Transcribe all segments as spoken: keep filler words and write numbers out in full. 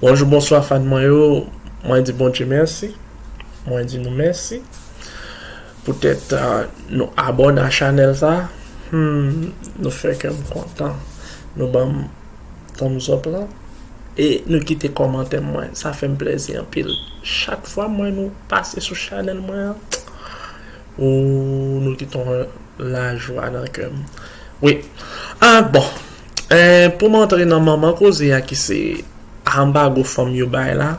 Bonjou, bonswa fan mwen yo. Mwen di Bondye mèsi. Mwen di nou mèsi. Poutèt uh, nou abòne a chanèl sa. Hmm, nou fè kè m kontan. Nou ban m thumbs up la. E nou kite kòmantè mwen. Sa fè m plèzi anpil. Chak fwa mwen nou pase sou chanèl mwen an, ou nou kite yon lajwa nan kè m. Wi. Ah, bon. Eh, pou m antre nan manman koze a ki se anbago fanm yo bay la.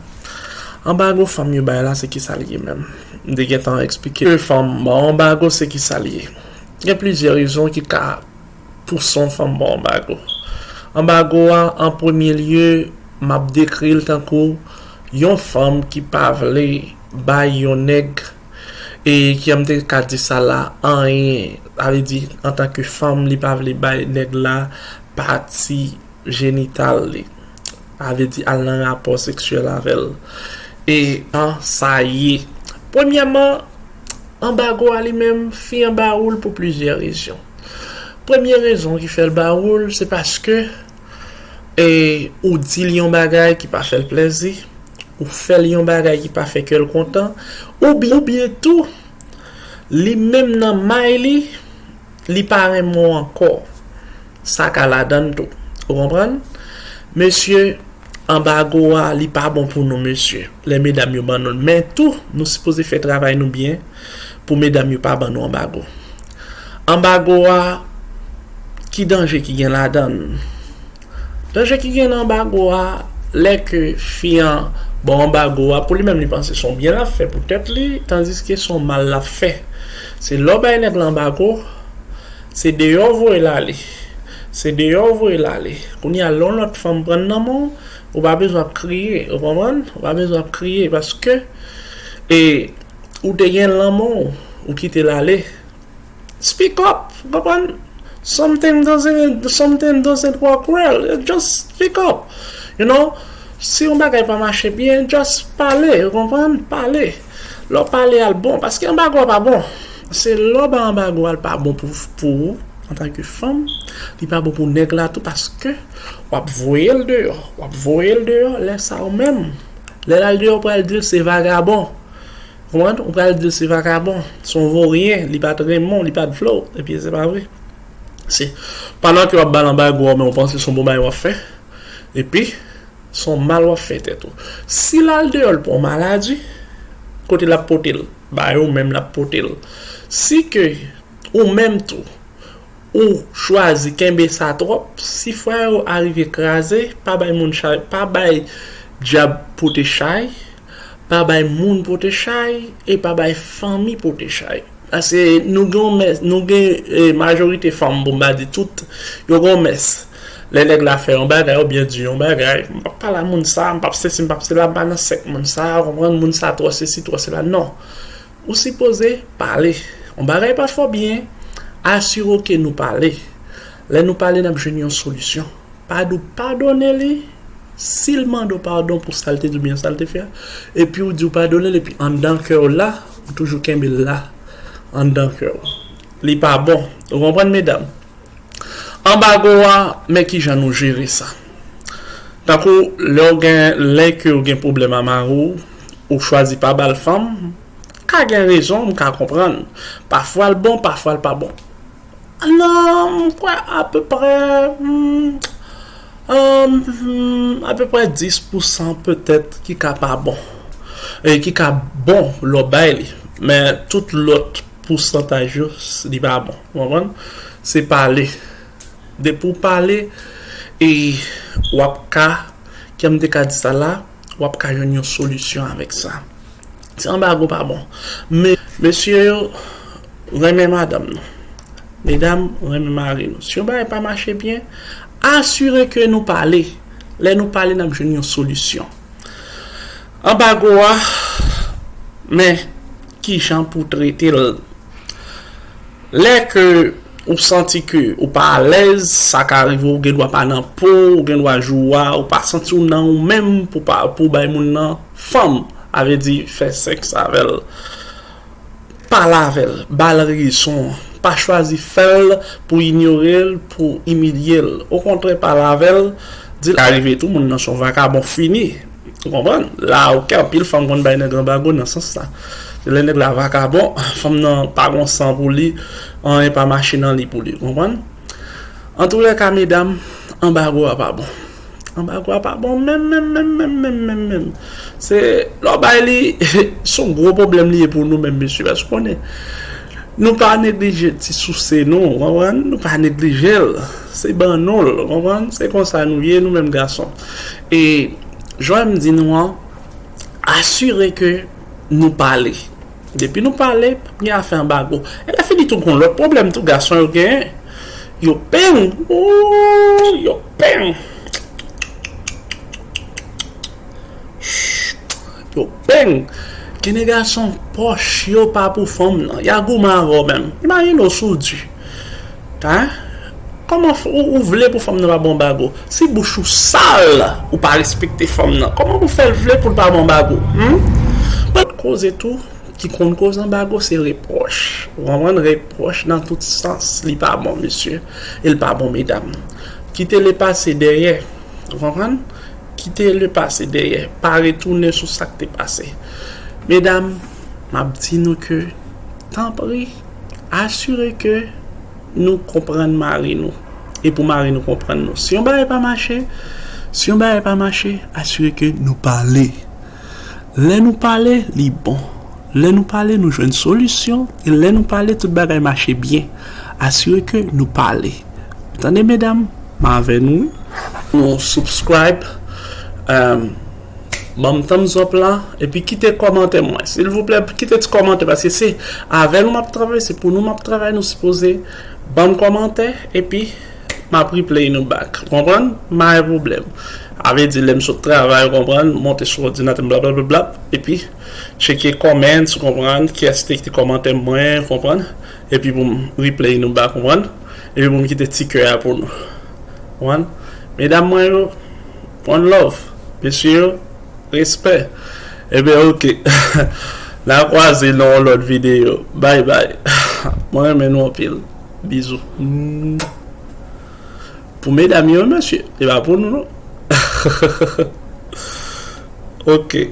Anbago fanm yo bay la, se ki sa l ye menm? M te gentan eksplike fanm, bon, anbago se ki sa l ye? Gen plizyè rezon ki ka pouse yon fanm ba w anbago. Anbago a, an premye lye, m ap dekri l tankou yon fanm ki pa vle bay yon nèg, e ki, an m te ka di sa la, anyen. Sa vle di, antanke fanm, li pa vle bay nèg la pati jenital li. Sa vle di, al nan rapò seksyèl avè l. E an sa ye. Premyèman, anbago a li menm, fi an ba ou l pou plizyè rezon. Premye rezon ki fè l ba ou l, se paske e ou di l yon bagay ki pa fè l plèzi, ou fè l yon bagay ki pa fè kè l kontan, oubyen, oubyen tou, li menm nan may li, li pa renmen w ankò. Sa ka ladan l tou. Ou konprann? Mesye, anbago a, li pa bon pou nou, mesye. Lè medam yo ban nou l. Men tou, nou sipoze fè travay nou byen pou medam yo pa ban nou anbago. Anbago a, ki danje ki gen ladan l? Danje ki gen nan anbago a, lè ke fi an ba w anbago a, pou li menm li panse se yon byen l ap fè pou tèt li, tandiske se yon mal l ap fè. Se lè w bay nèg la anbago, se deyò w voye l ale. Se deyò w voye l ale. Kounye a, lè yon lòt fanm pran l nan men w, ou pa bezwen ap kriye, ou konprann? Ou pa bezwen ap kriye paske e ou te gen l nan men w, ou kite l ale. Speak up, ou konprann? Something doesn't, something doesn't work well. Just speak up. You know, si yon bagay pa mache byen, just pale, ou konprann? Pale. Lè w pale a l bon, paske anbago a pa bon. Se lè w ba anbago a l pa bon pou, pou ou, antanke fanm, li pa bon pou nèg la tou, paske w ap voye l deyò, w ap voye l deyò, lè sa ou menm, lè l al deyò, w pral di l se vagabon. Konprann? Ou pral di l se vagabon, se yon voryen, li pa t renmen w, li pa t vle w, epi se pa vre. Se pandan ke w ap ba l anbago a, men w panse se yon bon bagay w ap fè, epi se yon mal w ap fè tèt ou. Si l al deyò l pran yon maladi, kote l ap pote l? Ba ou menm l ap pote l. Si ke ou menm tou, ou chwazi kenbe sa twòp, si fwa yo arive kraze, pa bay moun chay, pa bay dyab pote chay, pa bay moun pote chay, e pa bay fanmi pote chay. Paske nou gen yon mès, nou gen, e, majorite fanm, bon, m pa di tout, yo gen yon mès. Lè nèg la fè yon bagay, oubyen di yon bagay, m p ap pale a moun sa, m p ap sesi, m p ap sela, m pa nan sèk moun sa, ou konprann, moun sa twò sesi, twò sela, non. Ou sipoze pale. Yon bagay pa fè w byen, asire w ke nou pale. Lè nou pale, n ap jwenn yon solisyon. Pa di w padone li, si l mande w padon pou sa l te di w oubyen sa l te fè a, epi w di w padone l, epi anndan kè w la, ou toujou kenbe l la, anndan kè w. Li pa bon. Ou konprann, medam? Anbago a, men kijan nou jere sa. Tankou lè w gen, lè ke w gen pwoblèm a mari w, ou chwazi pa ba l fanm, ka gen rezon, m ka konprann. Pafwa l bon, pafwa l pa bon. Non, m kwè apeprè, hmm, um, hmm, apeprè dis pousan petèt ki ka pa bon. E ki ka bon lè w bay li. Men tout lòt pousantaj yo, s-, li pa bon. Ou konprann? Se pale. Depi w pale, e w ap ka, kè m te ka di sa la, w ap ka jwenn yon solisyon avèk sa. Se anbago pa bon. Men, mesye yo, renmen madanm nou. Medam, renmen mari nou. Si yon bagay pa mache byen, asire ke nou pale. Lè nou pale, n ap jwenn yon solisyon. Anbago a, men kijan pou trete l. Lè ke ou santi ke ou pa alèz, sa ka rive w gen dwa pa nan po w, ou gen dwa jou a, ou pa santi w nan ou menm pou pa, pou bay moun nan fanm, a vle di fè sèks avè l. Pale avè l, ba l rezon. Pa chwazi fè l pou inyore l, pou imilye l. Okontrè, pale avè l, di l ka rive tou, moun nan se yon vakabon fini. Ou konprann? La, oke, anpil fanm konn bay nèg anbago nan sans sa. Se lè nèg la vakabon, fanm nan pa gon san pou li, anyen pa mache nan li pou li. Ou konprann? Antoulèka, medam, anbago a pa bon. Anbago a pa bon menm, menm, menm, menm, menm, menm, menm. Se, lè w bay li, se yon gwo pwoblèm li ye pou nou menm, mesye. Paske w konnen, nou pa neglije ti souse nou, w konprann? Nou pa neglije l. Se ban nou l, w konprann? Se konsa nou ye, nou menm gason. E, jan m di nou an, asire ke nou pale. Depi nou pale, p ap gen afè anbago. E lè fini tou, gon lòt pwoblèm tou, gason yo genyen. Yo peng. Ooh, yo peng. Yo peng. Gen de gason, pòch yo pa pou fanm nan. Y a goumen avè w menm. Imajine w si w di. Hein? Kòman f- ou, ou vle pou fanm nan pa ba w anbago? Si bouch ou sal, ou pa respekte fanm nan, kòman pou fè l vle pou l pa ba w anbago? Hmm? Lòt koze tou ki konn koz anbago se repwòch. Ou konprann? Repwòch nan tout sans, li pa bon, mesye. E l pa bon, medam. Kite le pase dèyè. Ou konprann? Kite le pase dèyè. Pa retounen sou sa k te pase. Medam, m ap di nou ke, tanpri, asire ke nou konprann mari nou. E pou mari nou konprann nou. Si yon bagay pa mache, si yon bagay pa mache, asire ke nou pale. Lè nou pale, li bon. Lè nou pale, nou jwenn solisyon. E lè nou pale, tout bagay mache byen. Asire ke nou pale. Tande, medam, m avè nou, wi. Nou subscribe, um, ban m thumbs up la, epi kite kòmantè mwen. Silvouplè, kite ti kòmantè, paske se avè nou m ap travay, se pou nou m ap travay, nou sipoze ban m kòmantè, epi m ap replay nou back. Ou konprann? M pa gen pwoblèm. A vle di, lè m sot travay, ou konprann, monte sou òdinatè m, blablabla, epi tcheke comments, ou konprann, kiyès te kite kòmantè mwen, ou konprann, epi pou m replay nou back, ou konprann, epi pou m kite ti kè a pou nou. Ou konprann? Medam mwen yo, one love. Mesye yo, respè. Ebyen, oke. N a kwaze nan yon lòt videyo. Bye bye. Mwen renmen nou anpil. Bizou. Pou medam yo, mesye. E pa pou nou, non. Oke.